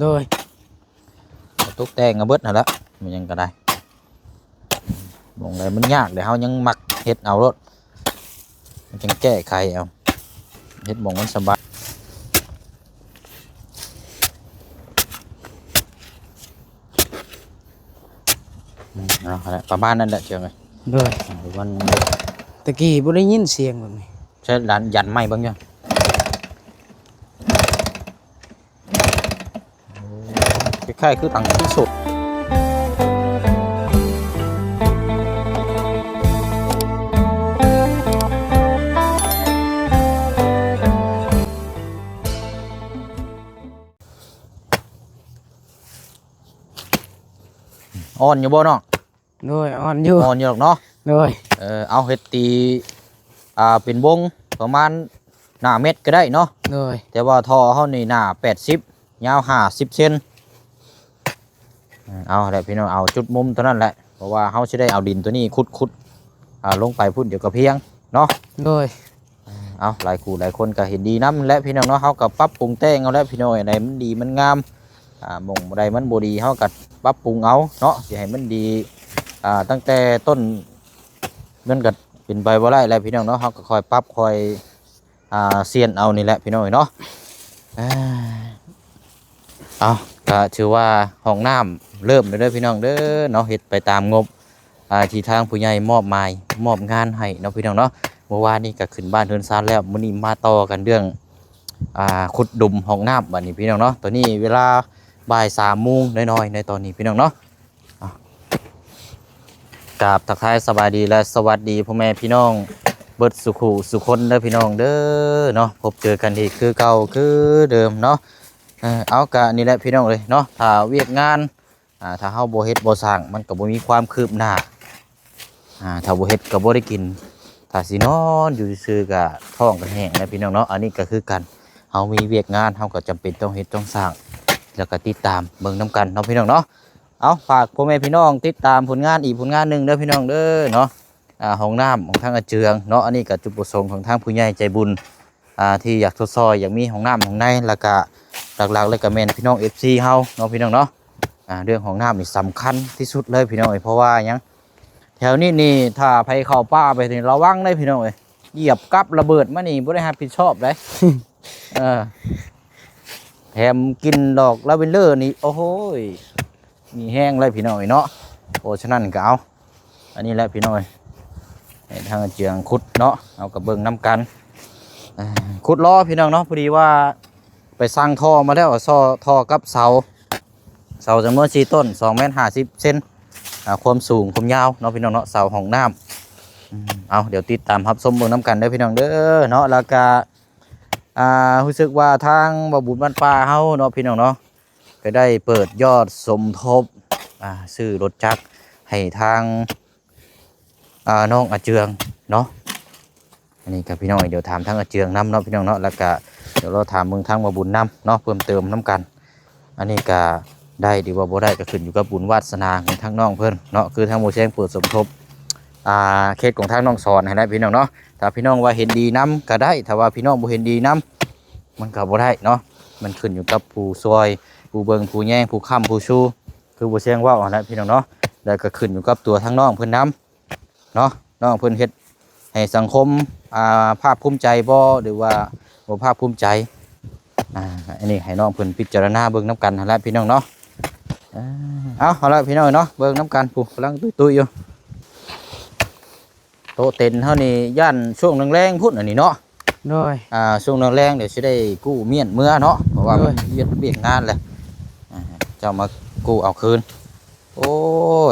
ໂດຍ ກໍຕົກແຕ່ງເອົາເບິດຫັ້ນລະ ມັນຫຍັງກໍໄດ້ ໝ່ອງໃດມັນຍາກເດ ເຮົາຍັງມັກເຮັດເອົາໂລດ ມັນຈັ່ງແກ້ໄຂເອົາ ເຮັດໝ່ອງມັນສະບາຍ. ອືມ ເອົາລະ ປະມານນັ້ນແຫຼະ ເຈີໄງ ໂດຍ ປະມານນັ້ນແຫຼະ ແຕ່ກີ້ບໍ່ໄດ້ຍິນສຽງແບບນີ້ ໃຊ້ລານຢັນໄມ້ເບິ່ງຢູ່ ໂອ້ ຄ້າຍໆຄືຕັງທີ່ສຸດ ອ່ອນຢູ່ບໍ່ນ້ອງ? ໂດຍ ອ່ອນຢູ່ ອ່ອນຢູ່ດອກເນາະ ໂດຍ ເອີ ເອົາເຮັດຕີ ອ່າ ເປັນວົງປະມານໜ້າແມັດກໍໄດ້ເນາະ ໂດຍ ແຕ່ວ່າທໍ່ເຮົານີ້ໜ້າແປດສິບ ຍາວຫ້າສິບເຊັນ ເອີ ເອົາແຫຼະພີ່ນ້ອງ ເອົາຈຸດມຸມຕົວນັ້ນແຫຼະ ເພາະວ່າເຮົາຊິໄດ້ເອົາດິນຕົວນີ້ຂຸດໆ ອ່າ ລົງໄປພຸ້ນດຽວກໍພຽງເນາະ ໂດຍ ເອົາ ຫຼາຍຄູ່ຫຼາຍຄົນກໍເຫັນດີນຳແຫຼະພີ່ນ້ອງເນາະ ເຮົາກໍປັບປຸງແຕ່ງເອົາແຫຼະພີ່ນ້ອງ ໃຫ້ມັນດີມັນງາມ ອ່າ ໝ່ອງໃດມັນບໍ່ດີ ເຮົາກໍປັບປຸງເອົາເນາະ ຊິໃຫ້ມັນດີ ອ່າ ຕັ້ງແຕ່ຕົ້ນ ມັນກໍເປັນໄປບໍ່ໄດ້ແຫຼະພີ່ນ້ອງເນາະ ເຮົາກໍຄ່ອຍປັບຄ່ອຍ ອ່າ ສ່ຽນເອົານີ້ແຫຼະພີ່ນ້ອງເອີຍເນາະ ເອົາ ກໍຖືວ່າຫ້ອງນ້ຳເລີ່ມແລ້ວເດີພີ່ນ້ອງເດີເນາະ ເຮັດໄປຕາມງົບ ອ່າ ທີ່ທາງຜູ້ໃຫຍ່ມອບໝາຍ ມອບງານໃຫ້ເນາະພີ່ນ້ອງເນາະ ເມື່ອວານນີ້ກໍຂຶ້ນບ້ານເຮືອນຊານແລ້ວ ມື້ນີ້ມາຕໍ່ກັນເລື່ອງ ອ່າ ຂຸດດຸມຫ້ອງນ້ຳບັດນີ້ພີ່ນ້ອງເນາະ ຕອນນີ້ເວລາບ່າຍສາມໂມງນ້ອຍໆ ໃນຕອນນີ້ພີ່ນ້ອງເນາະ ກາບທັກທາຍສະບາຍດີ ແລະ ສະຫວັດດີພໍ່ແມ່ພີ່ນ້ອງເບິດສູ່ຄູ່ສູ່ຄົນເດີພີ່ນ້ອງເດີເນາະ ພົບເຈີກັນອີກຄືເກົ່າຄືເດີມເນາະ ເອີ ເອົາ ກະນີ້ແຫຼະພີ່ນ້ອງເອີຍເນາະ ຖ້າວຽກງານ ອ່າ ຖ້າເຮົາບໍ່ເຮັດບໍ່ສ້າງ ມັນກໍບໍ່ມີຄວາມຄືບໜ້າ ອ່າ ຖ້າບໍ່ເຮັດກໍບໍ່ໄດ້ກິນ ຖ້າຊິນອນຢູ່ຊື່ໆ ກໍທ້ອງກໍແຫ້ງແຫຼະພີ່ນ້ອງເນາະ ອັນນີ້ກໍຄືກັນ ເຮົາມີວຽກງານ ເຮົາກໍຈຳເປັນຕ້ອງເຮັດຕ້ອງສ້າງ ແລ້ວກໍຕິດຕາມເບິ່ງນຳກັນເນາະພີ່ນ້ອງເນາະ ເອົາ ຝາກພໍ່ແມ່ພີ່ນ້ອງຕິດຕາມຜົນງານອີກຜົນງານໜຶ່ງເດີພີ່ນ້ອງເດີເນາະ ອ່າ ຫ້ອງນ້ຳຂອງທາງອາເຈືອງເນາະ ອັນນີ້ກໍຈຸດປະສົງຂອງທາງຜູ້ໃຫຍ່ໃຈບຸນ ອ່າ ທີ່ຢາກຊົດຊ່ອຍ ຢາກມີຫ້ອງນ້ຳຫ້ອງໃນ ແລ້ວກະຫຼັກໆເລີຍກໍແມ່ນພີ່ນ້ອງເອັຟຊີເຮົາເນາະ ພີ່ນ້ອງເນາະ ອ່າ ເລື່ອງຫ້ອງນ້ຳນີ້ສຳຄັນທີ່ສຸດເລີຍພີ່ນ້ອງເອີຍ ເພາະວ່າຫຍັງ ແຖວນີ້ນີ້ ຖ້າໃຜເຂົ້າປ່າໄປນີ້ ລະວັງເດີພີ່ນ້ອງເອີຍ ຢຽບກັບລະເບີດມານີ້ບໍ່ໄດ້ຮັບຜິດຊອບເດ້ ເອີ ແຖມກິ່ນດອກລາເວັນເດີນີ້ ໂອ້ໂຫຍ ມີແຮງເລີຍພີ່ນ້ອງເອີຍເນາະ ເພາະສະນັ້ນກໍເອົາ ອັນນີ້ແຫຼະພີ່ນ້ອງເອີຍ ໃຫ້ທາງອາເຈືອງຂຸດເນາະ ເຮົາກໍເບິ່ງນຳກັນ ເອີ ຂຸດລໍພີ່ນ້ອງເນາະ ພໍດີວ່າໄປສັ່ງທໍ່ມາແລ້ວ ທໍ່ ທໍ່ກັບເສົາ ເສົາຈຳນວນສີ່ຕົ້ນ ສອງແມັດຫ້າສິບເຊັນ ອ່າ ຄວາມສູງຄວາມຍາວເນາະ ພີ່ນ້ອງເນາະ ເສົາຫ້ອງນ້ຳ ອືມ ເອົາ ດຽວຕິດຕາມຮັບຊົມເບິ່ງນຳກັນເດີພີ່ນ້ອງເດີເນາະ ແລ້ວກະ ອ່າ ຮູ້ສຶກວ່າທາງບ່າວບຸນບ້ານປ່າເຮົາເນາະ ພີ່ນ້ອງເນາະ ກໍໄດ້ເປີດຍອດສົມທົບ ອ່າ ຊື້ລົດຈັກໃຫ້ທາງ ອ່າ ນ້ອງອາເຈືອງເນາະ ອັນນີ້ກໍພີ່ນ້ອງ ດຽວຖາມທາງອາເຈືອງນຳເນາະ ພີ່ນ້ອງເນາະ ແລ້ວກໍດຽວລໍຖາມເບິ່ງທາງບ່າວບຸນນຳເນາະ ເພີ່ມເຕີມນຳກັນ ອັນນີ້ກໍໄດ້ ຫຼືວ່າບໍ່ໄດ້ ກໍຂຶ້ນຢູ່ກັບບຸນວາດສະໜາຂອງທາງນ້ອງເພິ່ນເນາະ ຄືທາງໝູ່ແຊງເປີດສົມທົບ ອ່າ ເຂດຂອງທາງນ້ອງສອນຫັ້ນແຫຼະ ພີ່ນ້ອງເນາະ ຖ້າພີ່ນ້ອງວ່າເຫັນດີນຳກໍໄດ້ ຖ້າວ່າພີ່ນ້ອງບໍ່ເຫັນດີນຳ ມັນກໍບໍ່ໄດ້ເນາະ ມັນຂຶ້ນຢູ່ກັບຜູ້ຊ່ວຍ ຜູ້ເບິ່ງ ຜູ້ແຍງ ຜູ້ຄ້ຳ ຜູ້ຊູ ຄືບໍ່ແຊງເວົ້າຫັ້ນແຫຼະພີ່ນ້ອງເນາະ ແລ້ວກໍຂຶ້ນຢູ່ກັບຕົວທາງນ້ອງເພິ່ນນຳເນາະ ນ້ອງເພິ່ນເຮັດໃຫ້ສັງຄົມ ອ່າ ພາກພູມໃຈບໍ່ ຫຼືວ່າບໍ່ພາກພູມໃຈ ອ່າ ອັນນີ້ໃຫ້ນ້ອງເພິ່ນພິຈາລະນາເບິ່ງນຳກັນຫັ້ນແຫຼະພີ່ນ້ອງເນາະ ເອົາ ເອົາລະພີ່ນ້ອງເນາະ ເບິ່ງນຳກັນ ຜູ້ກຳລັງຕຸ້ຍໆຢູ່ ໂຕະເຕັນເຮົານີ້ຢ້ານຊ່ວງແລງໆພຸ້ນ ອັນນີ້ເນາະ ໂດຍ ອ່າ ຊ່ວງແລງໆດຽວຊິໄດ້ກູ້ມ້ຽນເມືອເນາະ ເພາະວ່າ ໂດຍ ມັນວຽກ ວຽກງານແຫຼະ ອ່າ ເຈົ້າມາກູ້ເອົາຄືນ ໂອ້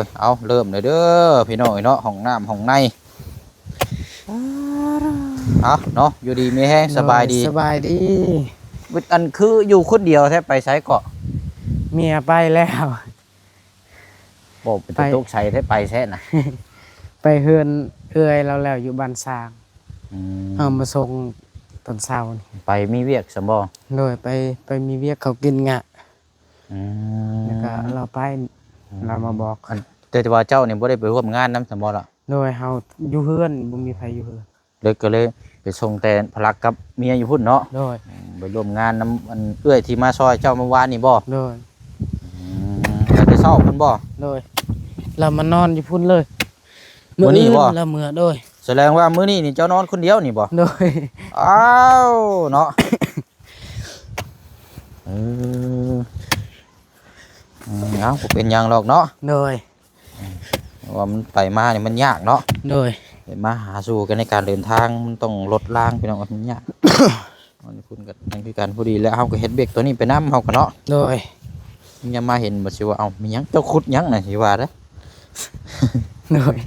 ຍ ເອົາ ເລີ່ມແລ້ວເດີພີ່ນ້ອງເອີຍເນາະ ຫ້ອງນ້ຳຫ້ອງໃນ ເອົາເນາະ ຢູ່ດີມີແຮງ ໂດຍ ສະບາຍດີ ສະບາຍດີ ອັນຄືຢູ່ຄົນດຽວແທ້ ໄປໃສເກາະ ເມຍໄປແລ້ວ ບໍ່ ເປັນ ໄປ ຕົກໃສແທ້ ໄປແທ້ນະ ໄປເຮືອນເອື້ອຍລາວແລ້ວຢູ່ບ້ານຊ້າງ ອືມ ເອົາມາສົ່ງຕອນເຊົ້ານີ້ ໄປມີວຽກຊັ້ນບໍ່ ໂດຍ ໄປ ໄປມີວຽກເຂົາກິນຫຍ້າ ອືມ ແລ້ວກໍລາວໄປ ອືມ ລາວມາບອກ ອັນ ແຕ່ ແຕ່ວ່າເຈົ້ານີ້ບໍ່ໄດ້ໄປຮ່ວມງານນຳຊັ້ນບໍ່ລະ ໂດຍ ເຮົາຢູ່ເຮືອນ ບໍ່ມີໃຜຢູ່ເຮືອນ ເລີຍ ກໍເລີຍ ໄປສົ່ງແຕ່ພະລັກກັບເມຍຢູ່ພຸ້ນເນາະ? ໂດຍ. ອືມ ໄປຮ່ວມງານນຳອັນເອື້ອຍທີ່ມາຊ່ອຍເຈົ້າເມື່ອວານນີ້ບໍ່? ໂດຍ. ອືມ ແລ້ວໄປເຊົ້າພຸ້ນບໍ່? ໂດຍ. ລາວມານອນຢູ່ພຸ້ນເລີຍ. ມື້ນີ້ບໍ່? ລາວເມືອ. ໂດຍ. ສະແດງວ່າມື້ນີ້ນີ້ເຈົ້ານອນຄົນດຽວນີ້ບໍ່? ໂດຍ. ອ້າວ ເນາະ. ເອີ ອືມ ເອົາ ບໍ່ເປັນຫຍັງດອກເນາະ. ໂດຍ. ເພາະວ່າມັນໄປມານີ້ມັນຍາກເນາະ. ໂດຍ. ໄປມາຫາສູ່ກັນໃນການເດີນທາງ ມັນຕ້ອງລົດລາງ ພີ່ນ້ອງ ມັນຍາກ. ອັນນີ້ເພິ່ນກໍນັ້ນຄືກັນ ພໍດີແລ້ວເຮົາກໍເຮັດວຽກຕົວນີ້ໄປນຳເຮົາກໍເນາະ. ໂດຍ. ຍັງມາເຫັນບໍ່ ຊິວ່າ ເອົ້າ ມີຫຍັງ ເຈົ້າຂຸດຫຍັງນະ ຊິວ່າເດ້. ໂດຍ.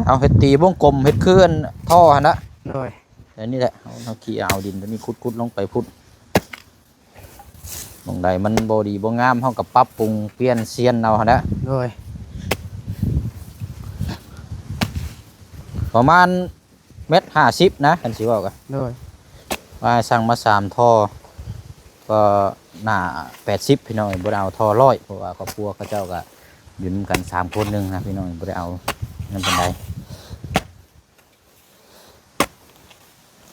ເອົາ ເຮັດຕີວົງກົມ ເຮັດຄືອັນທໍ່ຫັ້ນນະ. ໂດຍ. ອັນນີ້ແຫຼະ ເຮົາ ເຮົາຂີ້ເອົາດິນຕົວນີ້ຂຸດໆລົງໄປພຸ້ນ. ໝ່ອງໃດມັນບໍ່ດີບໍ່ງາມ ເຮົາກໍປັບປຸງປ່ຽນຊຽນເອົາຫັ້ນແຫຼະ. ໂດຍ. ປະມານແມັດຫ້າສິບນະ ຄັນຊິເວົ້າກໍ. ໂດຍ. ວ່າສັ່ງມາສາມທໍ່ ກໍໜ້າແປດສິບ ພີ່ນ້ອງເອີຍ ບໍ່ໄດ້ເອົາທໍ່ຮ້ອຍ ເພາະວ່າຄອບຄົວເຂົາເຈົ້າກໍຢູ່ນຳກັນສາມຄົນໜຶ່ງນະ ພີ່ນ້ອງ ບໍ່ໄດ້ເອົານັ້ນປານໃດ.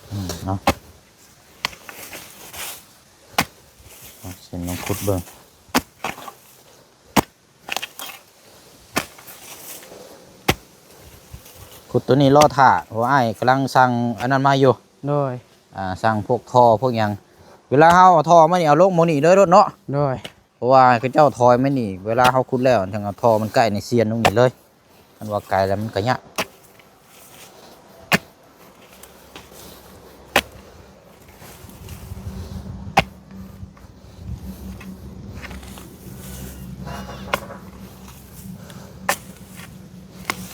ອືມ ເນາະ ເອົາເສັ້ນລອງຂຸດເບິ່ງ ຂຸດຕົວນີ້ລໍຖ້າ ເພາະວ່າອ້າຍກຳລັງສັ່ງອັນນັ້ນມາຢູ່. ໂດຍ. ອ່າ ສັ່ງພວກທໍ່ພວກຫຍັງ ເວລາເຮົາເອົາທໍ່ມານີ້ ເອົາລົງໝ່ອງນີ້ເລີຍໂລດເນາະ. ໂດຍ. ເພາະວ່າເຂົາເຈົ້າຖອຍມານີ້ ເວລາເຮົາຂຸດແລ້ວ ຈັ່ງເອົາທໍ່ມັນໃກ້ໃນຊຽນລົງນີ້ເລີຍ ຄັນວ່າໄກແລ້ວມັນກໍຍາກ.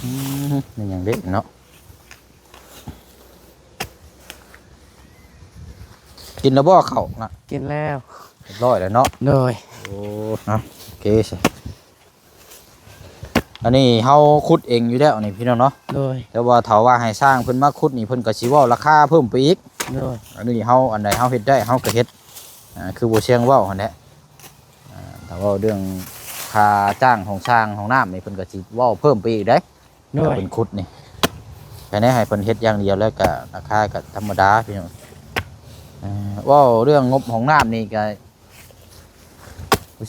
ອືມ ແມ່ນຫຍັງເດເນາະ. ກິນແລ້ວບໍ່ເຂົ້ານະ? ກິນແລ້ວ ຮຽບຮ້ອຍແລ້ວເນາະ. ໂດຍ. ໂອ້ ເອົາ ໂອເຄຊະ ອັນນີ້ເຮົາຂຸດເອງຢູ່ແລ້ວນີ້ພີ່ນ້ອງເນາະ. ໂດຍ. ແຕ່ວ່າຖ້າວ່າໃຫ້ຊ່າງເພິ່ນມາຂຸດນີ້ ເພິ່ນກໍຊິເວົ້າລາຄາເພີ່ມໄປອີກ. ໂດຍ. ອັນນີ້ເຮົາ ອັນໃດເຮົາເຮັດໄດ້ເຮົາກໍເຮັດ ອ່າ ຄືບໍ່ຊຽງເວົ້າຫັ້ນແຫຼະ. ອ່າ ຖ້າເວົ້າເລື່ອງຄ່າຈ້າງຂອງຊ່າງຫ້ອງນ້ຳນີ້ ເພິ່ນກໍຊິເວົ້າເພີ່ມໄປອີກເດ້. ໂດຍ. ເປັນຂຸດນີ້ ແຕ່ໃນໃຫ້ເພິ່ນເຮັດຢ່າງດຽວແລ້ວກໍລາຄາກໍທຳມະດາພີ່ນ້ອງ. ເອີ ເວົ້າເລື່ອງງົບຫ້ອງນ້ຳນີ້ກໍ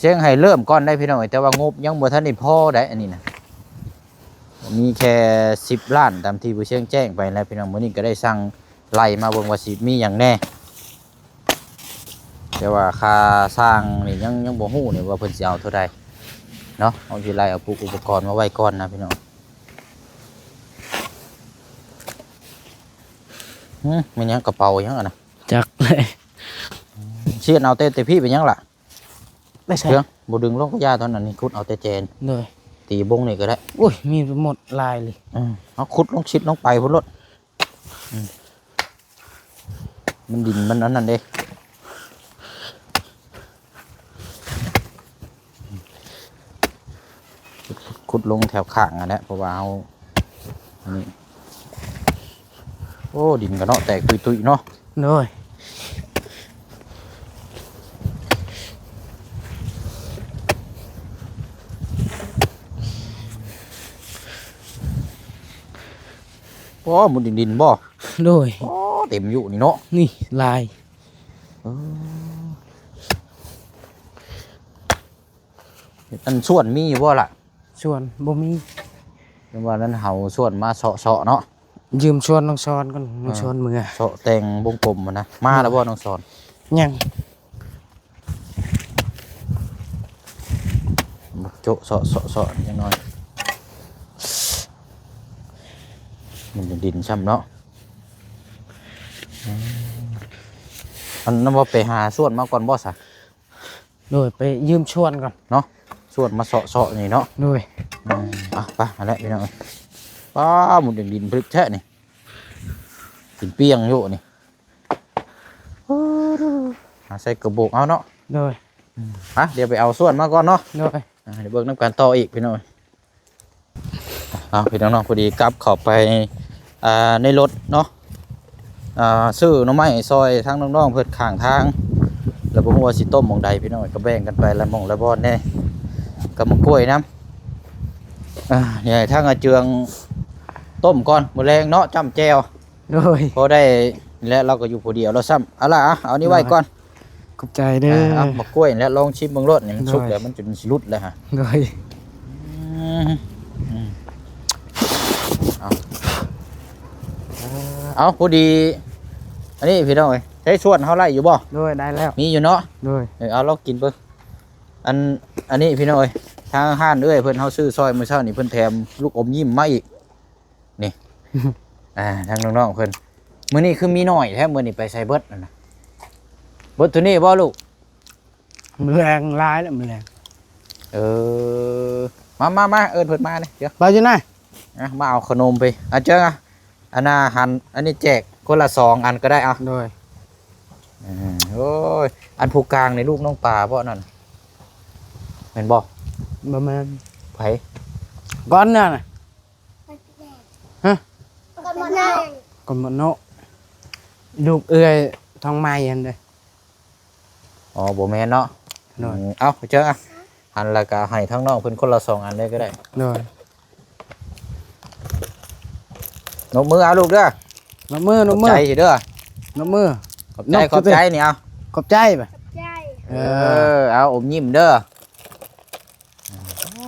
ເຊງໃຫ້ເລີ່ມກ່ອນໄດ້ພີ່ນ້ອງ ແຕ່ວ່າງົບຍັງບໍ່ທັນໄດ້ພໍໄດ໋ ອັນນີ້ນະ ມີແຄ່ສິບລ້ານຕາມທີ່ຜູ້ເຊງແຈ້ງໄປແລ້ວພີ່ນ້ອງ. ມື້ນີ້ກໍໄດ້ສັ່ງໄລ່ມາເບິ່ງວ່າຊິມີຫຍັງແດ່. ແຕ່ວ່າຄ່າຊ່າງນີ້ຍັງ ຍັງບໍ່ຮູ້ນີ້ວ່າເພິ່ນຊິເອົາເທົ່າໃດເນາະ. ເຮົາຊິໄລ່ເອົາພວກອຸປະກອນມາໄວ້ກ່ອນນະພີ່ນ້ອງ. ຫື ແມ່ນຫຍັງ ກະເປົາຫຍັງຫັ້ນນະ? ຈັກແຫຼະ. ຊຽນເອົາແຕ່ ແຕ່ພີ້ເປັນຫຍັງລະ? ໄປໃສ? ເຄື່ອງບໍ່ດຶງລົງກະຢ່າ ຕອນນັ້ນນີ້ຂຸດເອົາແຕ່ແຈນ. ໂດຍ. ຕີບົງນີ້ກໍໄດ້. ໂອ້ຍ ມີໝົດຫຼາຍເລີຍ. ອື ເອົາຂຸດລົງຊິດລົງໄປພຸ້ນໂລດ. ອື ມັນດິນມັນອັນນັ້ນເດ້. ຂຸດລົງແຖວຂ້າງຫັ້ນແຫຼະ ເພາະວ່າເຮົາ ອັນນີ້ ໂອ້ ດິນກໍເນາະ ແຕກຕຸ້ຍໆເນາະ. ໂດຍ. ໂອ້ ມຸດດິນໆບໍ່? ໂດຍ. ໂອ້ ເຕັມຢູ່ນີ້ເນາະ. ນີ້ຫຼາຍ. ເອີ ອັນສວນມີຢູ່ບໍ່ລະ? ສວນບໍ່ມີ. ຈັ່ງວ່ານັ້ນເຮົາສວນມາເຊາະໆເນາະ. ຢືມສວນນ້ອງສອນກ່ອນ ນ້ອງສອນເມືອ. ເຊາະແຕ່ງວົງກົມຫັ້ນນະ. ມາແລ້ວບໍ່ນ້ອງສອນ? ຍັງ. ໂຈະເຊາະໆໆ ຈັກໜ້ອຍ. ມັນດິນຊ້ຳເນາະ. ອືມ ອັນນັ້ນບໍ່ໄປຫາສວນມາກ່ອນບໍ່ຊະ? ໂດຍ ໄປຢືມສວນກ່ອນເນາະ. ສວນມາເຊາະໆນີ້ເນາະ. ໂດຍ. ອືມ ອ່ະ ໄປຫັ້ນແຫຼະພີ່ນ້ອງເອີຍ. ປ້າ ມຸດດິນ ດິນຜຶກແທ້ນີ້. ດິນປ່ຽງຢູ່ນີ້. ຫາໃສ່ກະໂບກເອົາເນາະ. ໂດຍ. ອືມ ອ່ະ ດຽວໄປເອົາສວນມາກ່ອນເນາະ. ໂດຍ. ອ່າ ດຽວເບິ່ງນຳກັນຕໍ່ອີກພີ່ນ້ອງເອີຍ. ເອົາ ພີ່ນ້ອງເນາະ ພໍດີກັບເຂົ້າໄປ ອ່າ ໃນລົດເນາະ. ອ່າ ຊື້ໜໍ່ໄມ້ຊ່ອຍທາງນ້ອງໆເພິ່ນຂ້າງທາງ ແລ້ວບໍ່ຮູ້ວ່າຊິຕົ້ມໝ່ອງໃດພີ່ນ້ອງ ກໍແບ່ງກັນໄປລະໝ່ອງລະບ່ອນແດ່ ກັບໝາກກ້ວຍນຳ. ອ່າ ດຽວໃຫ້ທາງອາເຈືອງຕົ້ມກ່ອນ ມື້ແລງເນາະ ຈ້ຳແຈ່ວ. ໂດຍ. ພໍໄດ້ ນີ້ແຫຼະ ລາວກໍຢູ່ຜູ້ດຽວແລ້ວຊ້ຳ. ເອົາລະ ເອົາ ເອົານີ້ໄວ້ກ່ອນ. ຂອບໃຈເດີ. ເອົາ ໝາກກ້ວຍນີ້ແຫຼະ ລອງຊິມເບິ່ງໂລດນີ້ ມັນສຸກແລ້ວ ມັນຈົນຊິຫຼຸດແລ້ວຫະ. ໂດຍ ອືມ ອືມ ເອົາ ເອົາ ພໍດີ ອັນນີ້ພີ່ນ້ອງເອີຍ ໃຊ້ສ່ວນເຮົາໄດ້ຢູ່ບໍ່? ໂດຍ ໄດ້ແລ້ວ ມີຢູ່ເນາະ. ໂດຍ ເອີ ເອົາ ລອງກິນເບິ່ງ. ອັນ ອັນນີ້ພີ່ນ້ອງເອີຍ ທາງຮ້ານເອື້ອຍເພິ່ນ ເຮົາຊື້ຊ່ອຍມື້ເຊົ້ານີ້ ເພິ່ນແຖມລູກອົມຍິ້ມມາອີກ ນີ້ ອ່າ ທາງນ້ອງໆເພິ່ນ ມື້ນີ້ຄືມີໜ້ອຍແທ້ ມື້ນີ້ໄປໃສເບິດຫັ້ນນະ? ເບິດເທົ່ານີ້ບໍ່ລູກ? ມື້ແລງຫຼາຍແລ້ວ ມື້ແລງ. ເອີ ມາໆໆ ເອີ້ນເພິ່ນມານີ້ ດຽວ ເບົາຢູ່ໃນ ອ່ະ ມາເອົາຂະໜົມໄປ ອາ ເຈີ ອາ ອັນນ່າ ຫັນ ອັນນີ້ແຈກຄົນລະສອງອັນກໍໄດ້ ເອົາ. ໂດຍ ອືມ ໂອ້ຍ ອັນຜູ້ກາງນີ້ລູກນ້ອງປາບໍ່ນັ້ນ ແມ່ນບໍ່? ບໍ່ແມ່ນ. ໃຜ? ກ່ອນນັ້ນນະ ຮະ? ກຳມະໂນ ກຳມະໂນ ລູກເອື້ອຍທອງໃໝ່ຫັ້ນເດ້. ອໍ ບໍ່ແມ່ນເນາະ. ໂດຍ ອືມ ເອົາ ເຈີ ອະ ຫັ້ນລະກະໃຫ້ທາງນ້ອງເພິ່ນຄົນລະສອງອັນເລີຍກໍໄດ້. ໂດຍ ນົບມືເອົາລູກເດີ ນົບມື ນົບມື ຂອບໃຈເດີ ນົບມື ຂອບໃຈ ນົບ ຂອບໃຈນີ້ເອົາ ຂອບໃຈ ຂອບໃຈ ເອີ ເອີ ເອົາ ອົມຍິ້ມເດີ.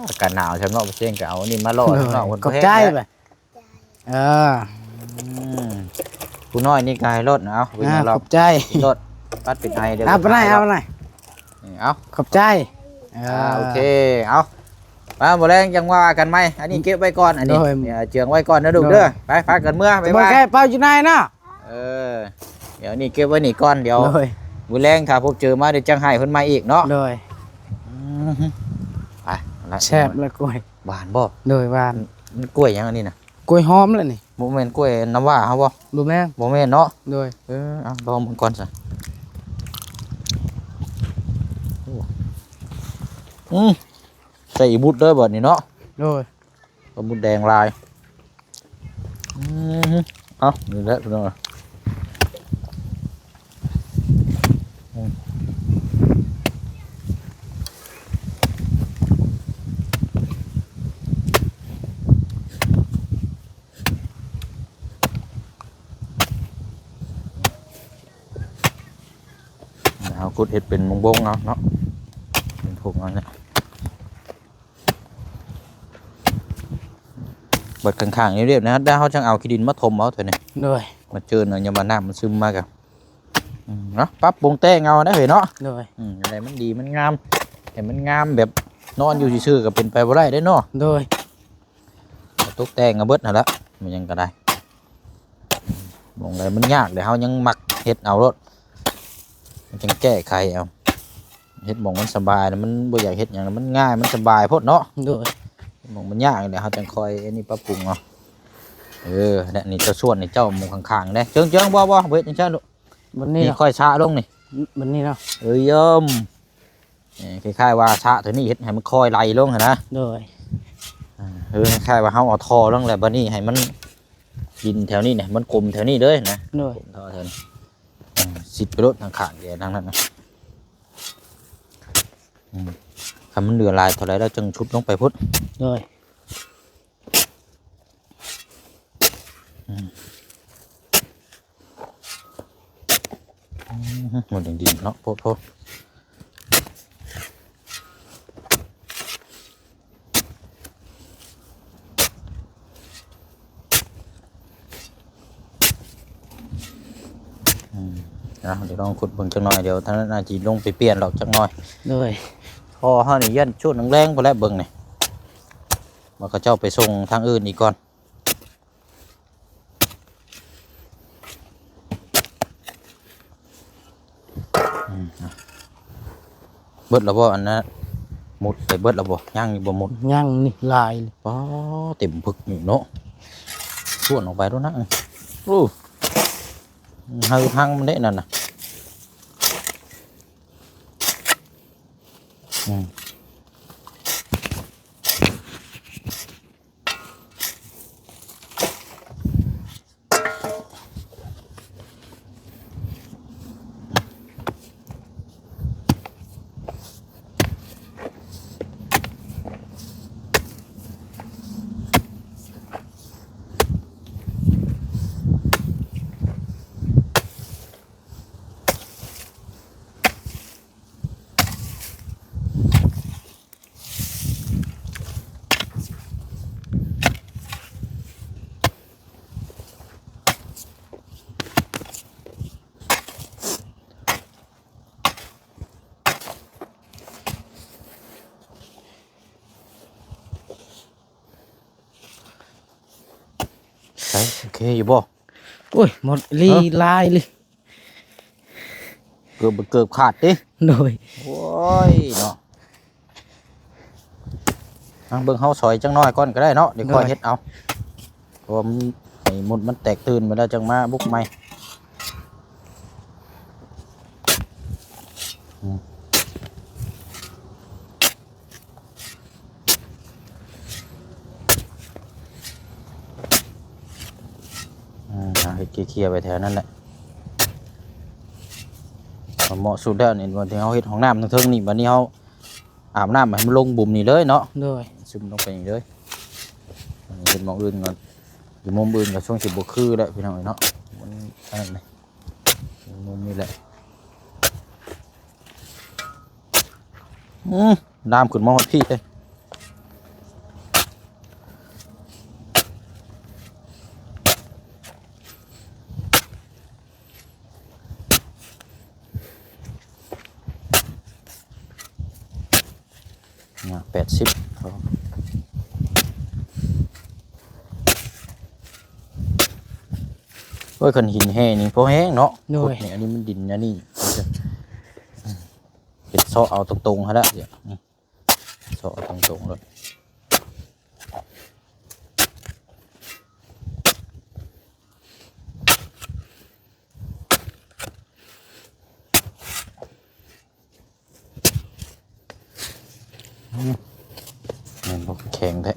ອາກາດໜາວຊັ້ນເນາະ ບໍ່ເຊງກໍເອົາອັນນີ້ມາຫຼໍ່ ເອີ ເນາະ ເພິ່ນ ຂອບໃຈ ແຮງແຫຼະ ເອີ ອືມ ຜູ້ນ້ອຍນີ້ກໍໃຫ້ລົດເນາະ ເອົາ ເປັນຫຍັງດອກ ຂອບໃຈ ລົດ ປັດເປັນໄອເດີ ເອົາໄປ ເອົາ ເອົາ ຂອບໃຈ ເອີ ອ່າ ໂອເຄ ເອົາ ມາມື້ແລງຈັ່ງວ່າກັນໃໝ່ ອັນນີ້ເກັບໄວ້ກ່ອນ ອັນນີ້ ໂດຍ ເອົາເຈືອງໄວ້ກ່ອນເດີລູກເດີ ໂດຍ ໄປ ພາກັນເມືອ ບາຍບາຍ ເບິ່ງແຄ່ເປົາຢູ່ໃນເນາະ ເອີ ດຽວນີ້ເກັບໄວ້ນີ້ກ່ອນ ດຽວ ໂດຍ ມື້ແລງຖ້າພົບເຈີມາ ດຽວຈັ່ງໃຫ້ເພິ່ນໃໝ່ອີກເນາະ ໂດຍ ອືມ ໄປລະ ແຊບລະກ້ວຍ ຫວານບໍ່? ໂດຍ ຫວານ ມັນກ້ວຍຫຍັງອັນນີ້ນະ? ກ້ວຍຫອມລະນີ້ ບໍ່ແມ່ນກ້ວຍນ້ຳຫວ້າເຮົາບໍ່? ບໍ່ແມ່ນ ບໍ່ແມ່ນເນາະ ໂດຍ ເອີ ເອົາລອງເບິ່ງກ່ອນຊະ ໂອ້ ອືມ ໃສ່ອີບຸດເດີບັດນີ້ເນາະ ໂດຍ ປາໝຸດແດງຫຼາຍ ອືມ ເອົາ ນີ້ແຫຼະພີ່ນ້ອງ ອືມ ເຮົາຂຸດເຮັດເປັນວົງໆເອົາເນາະ ເປັນທົ່ງເອົານີ້ ບັດຂ້າງໆນີ້ລຽບໆນະ ແລ້ວເຮົາຈັ່ງເອົາຂີ້ດິນມາຖົມເອົາເທື່ອນີ້ ໂດຍ ມາເຈີນເອົາ ຍາມວ່ານ້ຳມັນຊຶມມາກະ ອືມ ເນາະ ປັບປຸງແຕ່ງເອົາໄດ໋ເຮີຍເນາະ ໂດຍ ອືມ ໃຫ້ມັນດີມັນງາມ ໃຫ້ມັນງາມ ແບບນອນຢູ່ຊື່ໆກໍເປັນໄປບໍ່ໄດ້ເດ້ເນາະ ໂດຍ ຕົກແຕ່ງເອົາເບິດຫັ້ນລະ ມັນຫຍັງກໍໄດ້ ໝ່ອງໃດມັນຍາກແລ້ວເຮົາຍັງມັກເຮັດເອົາໂລດ ມັນຈັ່ງແກ້ໄຂເອົາ ເຮັດໝ່ອງມັນສະບາຍ ມັນບໍ່ຢາກເຮັດຫຍັງ ມັນງ່າຍ ມັນສະບາຍໂພດເນາະ ໂດຍ ໝ່ອງມັນຍາກນີ້ແຫຼະ ເຮົາຈັ່ງຄ່ອຍອັນນີ້ປັບປຸງເອົາ ເອີ ແລະນີ້ເຈົ້າສ່ວນນີ້ເຈົ້າໝ່ອງຂ້າງໆເດ້ ເຈີງໆ ບໍ່ ບໍ່ ບໍ່ເຮັດຈັ່ງຊັ້ນລູກ ບັດນີ້ ນີ້ເນາະ ຄ່ອຍຊະລົງນີ້ ບັດນີ້ເນາະ ເອີ ເຢີມ ເອີ ຄ້າຍໆວ່າຊະເທົ່ານີ້ເຮັດໃຫ້ມັນຄ່ອຍໄຫຼລົງຫັ້ນນະ ໂດຍ ເອີ ຄ້າຍໆວ່າເຮົາເອົາທໍ່ລົງແລ້ວ ບັດນີ້ໃຫ້ມັນດິນແຖວນີ້ນະ ມັນກົມແຖວນີ້ເລີຍນະ ໂດຍ ກົມທໍ່ແຖວນີ້ ອືມ ຊິດໄປໂລດທາງຂ້າງແດນທາງນັ້ນນະ ອືມ ຄັນມັນເຫຼືອຫຼາຍເທົ່າໃດແລ້ວຈຶ່ງຊຸດລົງໄປພຸ້ນ ໂດຍ ອືມ ອືມ ມັນຍັງດິນເນາະ ໂພດໂພດ ອືມ ເອົາ ດຽວລອງຂຸດເບິ່ງຈັກໜ່ອຍ ດຽວທາງນັ້ນອາດຊິລົງໄປປ່ຽນດອກຈັກໜ່ອຍ ໂດຍ ພໍເຮົານີ້ຢ້ານຊ່ວງແລງໆພຸ້ນແຫຼະ ເບິ່ງນີ້ ວ່າເຂົາເຈົ້າໄປສົ່ງທາງອື່ນອີກກ່ອນ. ອືມ ເບິດແລ້ວບໍ່? ອັນນັ້ນໝຸດໄປເບິດແລ້ວບໍ່? ຍັງຢູ່ບໍ່ໝຸດ? ຍັງນີ້ຫຼາຍ. ປ້າ ເຕັມປຶກນີ້ເນາະ. ຊວນອອກໄປໂລດນະ. ໂອ້ ໃຫ້ທາງມັນເດ້ນັ້ນນະ. ອືມ. ອືມ ໂອເຄຢູ່ບໍ່? ໂອ້ຍ ໝົດອີ່ຫຼີ ເອີ ຫຼາຍອີ່ຫຼີ ເກືອບ ເກືອບຂາດຕິ. ໂດຍ. ໂອ້ຍເນາະ ເອົາ ເບິ່ງເຮົາຊອຍຈັກໜ້ອຍກ່ອນກໍໄດ້ເນາະ ດຽວ ໂດຍ ຄ່ອຍເຮັດເອົາ ເພາະວ່າມັນ ໃຫ້ໝົດມັນແຕກຕື່ນໄປແລ້ວຈັ່ງມາບຸກໃໝ່. ອືມ ອືມ ເອົາເຮັດເຄຍໆໄວ້ແຖວນັ້ນແຫຼະ ເໝາະສຸດແລ້ວນີ້ ບ່ອນທີ່ເຮົາເຮັດຫ້ອງນ້ຳເທິງໆນີ້ ບັດນີ້ເຮົາອາບນ້ຳໃຫ້ມັນລົງບຸມນີ້ເລີຍເນາະ. ໂດຍ. ຊຶມລົງໄປນີ້ເລີຍ ເຮັດໝ່ອງອື່ນກ່ອນ ຢູ່ມຸມອື່ນກໍຊ່ວງຊິບໍ່ຄືແລ້ວພີ່ນ້ອງເອີຍເນາະ ມັນອັນນັ້ນເລີຍ ມຸມນີ້ແຫຼະ. ອືມ ລາມຂຶ້ນມາຮອດພີ້ເລີຍ ຍາກແປດສິບ. ໂອ້ຍ ຄັນຫີນແຮ່ນີ້ພໍແຮງເນາະ. ໂດຍ. ຂຸດນີ້ ອັນນີ້ມັນດິນອັນນີ້ ເຮັດເຊາະເອົາຕົງໆຫັ້ນລະ ເຊາະເອົາຕົງໆໂລດ. ແມ່ນບໍ່ ແຂງແທ້.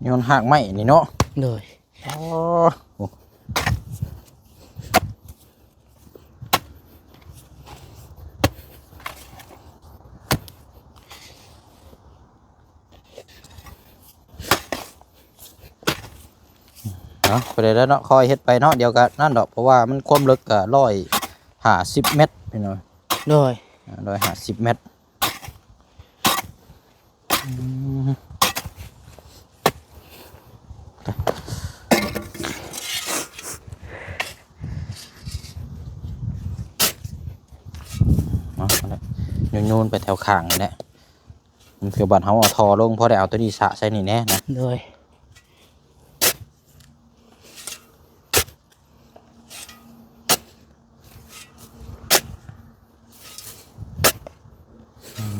ຍ້ອນຮາກໄມ້ນີ້ເນາະ. ໂດຍ. ອໍ ເນາະ ໄປເລີຍເນາະ ຄ່ອຍເຮັດໄປເນາະ ດຽວກໍນັ້ນດອກ ເພາະວ່າມັນຄວາມເລິກກໍຮ້ອຍຫ້າສິບແມັດພີ່ນ້ອງ. ໂດຍ. ອ່າ ຮ້ອຍຫ້າສິບແມັດ. ອືມ ເນາະ ໂຍນໆໄປແຖວຂ້າງນີ້ແຫຼະ. ຄືບັດເຮົາເອົາທໍ່ລົງ ພໍໄດ້ເອົາໂຕນີ້ສະໃສ່ນີ້ແດ່ນະ. ໂດຍ. ອືມ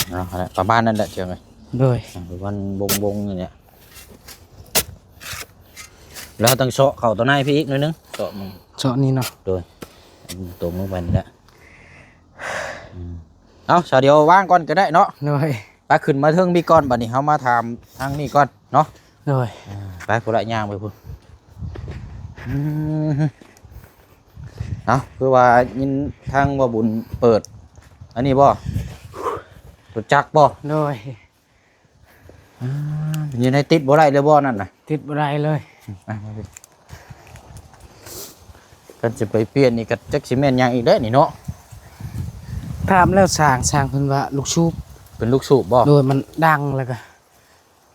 ເອົາ ປະມານນັ້ນແຫຼະ ເຈີໄງ. ໂດຍ. ອ່າ ປະມານວົງໆນີ້ແຫຼະ ແລ້ວເຮົາຕ້ອງເຊາະເຂົ້າຕົວໃນພີ້ອີກໜ້ອຍໜຶ່ງ ເຊາະມັນ ເຊາະນີ້ເນາະ. ໂດຍ. ຕົງລົງໄປນີ້ແຫຼະ. ອືມ ເອົາ ສາວດຽວວາງກ່ອນກໍໄດ້ເນາະ. ໂດຍ. ໄປ ຂຶ້ນມາເທິງພີ້ກ່ອນ ບັດນີ້ເຮົາມາຖາມທາງນີ້ກ່ອນເນາະ. ໂດຍ. ອ່າ ໄປພຸ້ນລະ ຍ່າງໄປພຸ້ນ. ອືມ ເອົາ ຄືວ່າຍິນທາງບ່າວບຸນເປີດ ອັນນີ້ບໍ່ ລົດຈັກບໍ່? ໂດຍ. ອ່າ ຢູ່ໃນ ຕິດບໍ່ໄດ້ເລີຍບໍ່ນັ້ນນະ? ຕິດບໍ່ໄດ້ເລີຍ. ອືມ ອ່ະ ມາເບິ່ງ ຄັນຊິໄປປ່ຽນນີ້ກໍຈັກຊິແມ່ນຫຍັງອີກແຫຼະນີ້ເນາະ. ຖາມແລ້ວຊ່າງ ຊ່າງເພິ່ນວ່າລູກສູບ. ເປັນລູກສູບບໍ່? ໂດຍ. ມັນດັງແລ້ວກໍ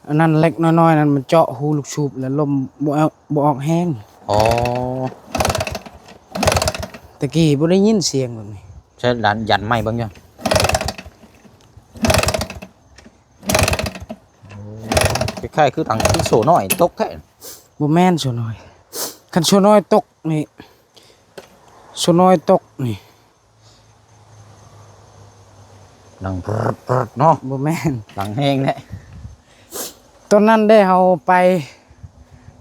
ອັນນັ້ນເລັກນ້ອຍໆນັ້ນ ມັນເຈາະຮູລູກສູບ ແລ້ວລົມບໍ່ອອກ ບໍ່ອອກແຮງ. ອໍ ຕະກີ້ບໍ່ໄດ້ຍິນສຽງແບບນີ້. ໃຊ້ ດັນ ຢັນໄມ້ເບິ່ງຢູ່. ໂອ້ ຄ້າຍໆຄືຫຍັງ ຄືໂສ້ນ້ອຍຕົກແທ້. ບໍ່ແມ່ນໂສ້ນ້ອຍ. ຄັນໂສ້ນ້ອຍຕົກນີ້ ໂສ້ນ້ອຍຕົກນີ້ ດັງປຶດໆເນາະ. ບໍ່ແມ່ນ ດັງແຮງແທ້. ຕອນນັ້ນເດ້ ເຮົາໄປ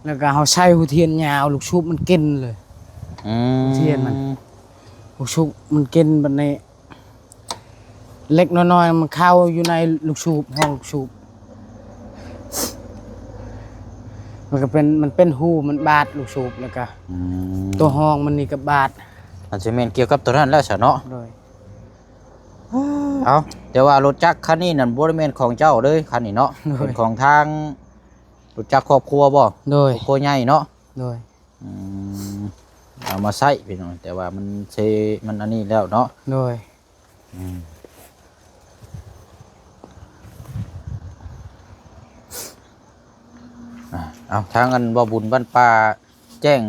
ແລ້ວກໍເຮົາໃສ່ຫົວທຽນຍາວ ລູກສູບມັນກິນເລີຍ. ອືມ ທຽນມັນ ລູກສູບມັນກິນບັດນີ້ ເລັກນ້ອຍໆມັນເຂົ້າຢູ່ໃນລູກສູບ ຮ່ອງລູກສູບ ມັນກໍເປັນ ມັນເປັນຮູ ມັນບາດລູກສູບ ແລ້ວກໍ ອືມ ຕົວຮ່ອງມັນນີ້ກໍບາດ. ອາດຈະແມ່ນກ່ຽວກັບຕົວນັ້ນແລ້ວຊະເນາະ. ໂດຍ. ເອົ້າ ແຕ່ວ່າລົດຈັກຄັນນີ້ນັ້ນບໍ່ໄດ້ແມ່ນຂອງເຈົ້າເລີຍ ຄັນນີ້ເນາະ. ໂດຍ. ເປັນຂອງທາງ ລົດຈັກຄອບຄົວບໍ່? ໂດຍ. ຄອບຄົວໃຫຍ່ເນາະ. ໂດຍ. ອືມ ເອົາມາໃຊ້ພີ່ນ້ອງ ແຕ່ວ່າມັນເຊ ມັນອັນນີ້ແລ້ວເນາະ. ໂດຍ. ອືມ ອາ ເອົາ ທາງອັນບໍ່ບຸນບ້ານປ່າແຈ້ງ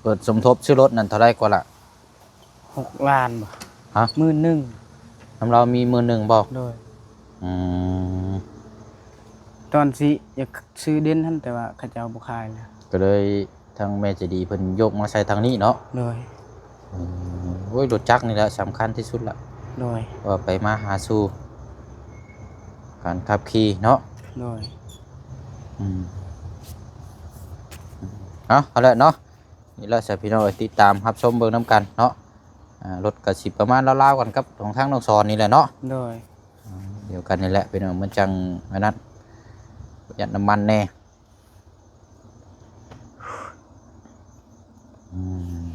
ເປີດສົມທົບຊື້ລົດນັ້ນເທົ່າໃດກວ່າລະ? ຫົກລ້ານບໍ່? ຮະ? ໝື່ນໜຶ່ງ. ນຳລາວມີໝື່ນໜຶ່ງບໍ່? ໂດຍ. ອືມ ຕອນຊິຢາກຊື້ດິນຫັ້ນ ແຕ່ວ່າເຂົາເຈົ້າບໍ່ຂາຍແລ້ວ ກໍເລີຍທາງແມ່ໃຈດີເພິ່ນຍົກມາໃສ່ທາງນີ້ເນາະ. ໂດຍ. ອືມ ໂອ້ຍ ລົດຈັກນີ້ແຫຼະສຳຄັນທີ່ສຸດລະ. ໂດຍ. ວ່າໄປມາຫາສູ່ ການຂັບຂີ່ເນາະ. ໂດຍ. ອືມ ເອົາ ເອົາແຫຼະເນາະ. ນີ້ແຫຼະຊະພີ່ນ້ອງເອີຍ ຕິດຕາມຮັບຊົມເບິ່ງນຳກັນເນາະ. ອ່າ ລົດກໍຊິປະມານລາວໆກັນກັບຂອງທາງນ້ອງສອນນີ້ແຫຼະເນາະ. ໂດຍ. ອ່າ ດຽວກັນນີ້ແຫຼະພີ່ນ້ອງ ມັນຈັ່ງອັນນັ້ນ ປະຢັດນ້ຳມັນແດ່. ອືມ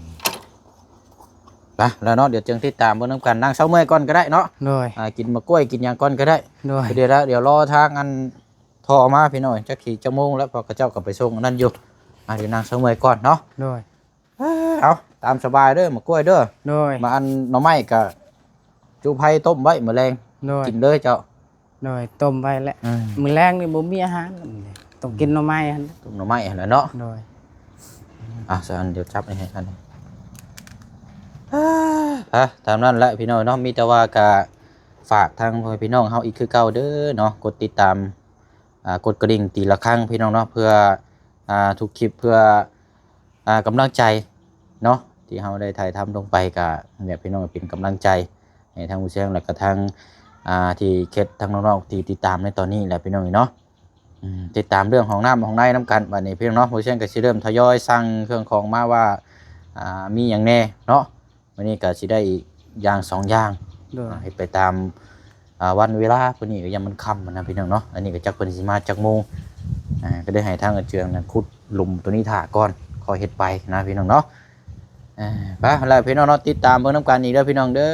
ໄປແລ້ວເນາະ ດຽວຈຶ່ງຕິດຕາມເບິ່ງນຳກັນ. ນາງເຊົາເມື່ອຍກ່ອນກໍໄດ້ເນາະ. ໂດຍ. ອ່າ ກິນໝາກກ້ວຍກິນຫຍັງກ່ອນກໍໄດ້. ໂດຍ. ດຽວລະ ດຽວລໍທາງອັນ ໂທມາພີ່ນ້ອງ ຈັກຊິຈັກໂມງແລ້ວ ເພາະເຂົາເຈົ້າກໍໄປສົ່ງອັນນັ້ນຢູ່. ອ່າ ດຽວນາງເຊົາເມື່ອຍກ່ອນເນາະ. ໂດຍ. ເອີ ເອົາ ຕາມສະບາຍເດີ ໝາກກ້ວຍເດີ. ໂດຍ. ມາອັນໜໍ່ໄມ້ກະຈຸໄຟຕົ້ມໄວ້ມື້ແລງ. ໂດຍ. ກິນເລີຍເຈົ້າ. ໂດຍ ຕົ້ມໄວ້ແຫຼະ. ອືມ ມື້ແລງນີ້ບໍ່ມີອາຫານ ຕ້ອງກິນໜໍ່ໄມ້ຫັ້ນ. ຕົ້ມໜໍ່ໄມ້ຫັ້ນແຫຼະເນາະ. ໂດຍ. ອ່າ ຊັ້ນດຽວຈັບໃຫ້ອັນ ອ່າ ຕາມນັ້ນແຫຼະພີ່ນ້ອງເນາະ. ມີແຕ່ວ່າກະຝາກທາງພໍ່ແມ່ພີ່ນ້ອງເຮົາອີກຄືເກົ່າເດີເນາະ ກົດຕິດຕາມ ອ່າ ກົດກະດິ່ງຕີລະຄັ້ງພີ່ນ້ອງເນາະ ເພື່ອ ອ່າ ທຸກຄລິບ ເພື່ອ ອ່າ ກຳລັງໃຈເນາະ ທີ່ເຮົາໄດ້ຖ່າຍທຳລົງໄປ ກະໃຫ້ພີ່ນ້ອງເປັນກຳລັງໃຈໃຫ້ທາງຜູ້ແຊງ ແລະກະທາງ ອ່າ ທີ່ເຂດທາງນ້ອງໆທີ່ຕິດຕາມໃນຕອນນີ້ແຫຼະພີ່ນ້ອງເນາະ. ອືມ ຕິດຕາມເລື່ອງຫ້ອງນ້ຳຫ້ອງໃນນຳກັນ. ບັດນີ້ພີ່ນ້ອງເນາະ ຜູ້ແຊງກະຊິເລີ່ມທະຍອຍສັ່ງເຄື່ອງຂອງມາວ່າ ອ່າ ມີຫຍັງແດ່ເນາະ. ມື້ນີ້ກໍຊິໄດ້ຢ່າງສອງຢ່າງ. ໂດຍ. ເຮັດໄປຕາມ ອ່າ ວັນເວລາ. ມື້ນີ້ກໍຍັງມັນຄ່ຳນະພີ່ນ້ອງເນາະ. ອັນນີ້ກໍຈັກເພິ່ນຊິມາຈັກໂມງ. ອ່າ ກໍໄດ້ໃຫ້ທາງອາເຈືອງນັ້ນຂຸດຫຼຸມຕົວນີ້ຖ້າກ່ອນ ຄ່ອຍເຮັດໄປນະພີ່ນ້ອງເນາະ. ອ່າ ໄປແລ້ວພີ່ນ້ອງເນາະ ຕິດຕາມເບິ່ງນຳກັນອີກເດີພີ່ນ້ອງເດີ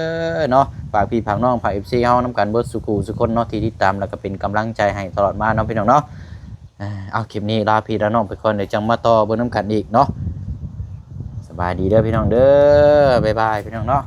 ເນາະ. ຝາກພີ່ຝາກນ້ອງ ຝາກ ເອັຟ ຊີ ເຮົານຳກັນເບິດສູ່ຄູ່ສູ່ຄົນເນາະ ທີ່ຕິດຕາມ ແລ້ວກໍເປັນກຳລັງໃຈໃຫ້ຕະຫຼອດມາເນາະພີ່ນ້ອງເນາະ. ເອີ ເອົາ ຄລິບນີ້ລາພີ່ລານ້ອງໄປກ່ອນ ດຽວຈັ່ງມາຕໍ່ເບິ່ງນຳກັນອີກເນາະ. ສະບາຍດີເດີພີ່ນ້ອງເດີ ບາຍບາຍພີ່ນ້ອງເນາະ.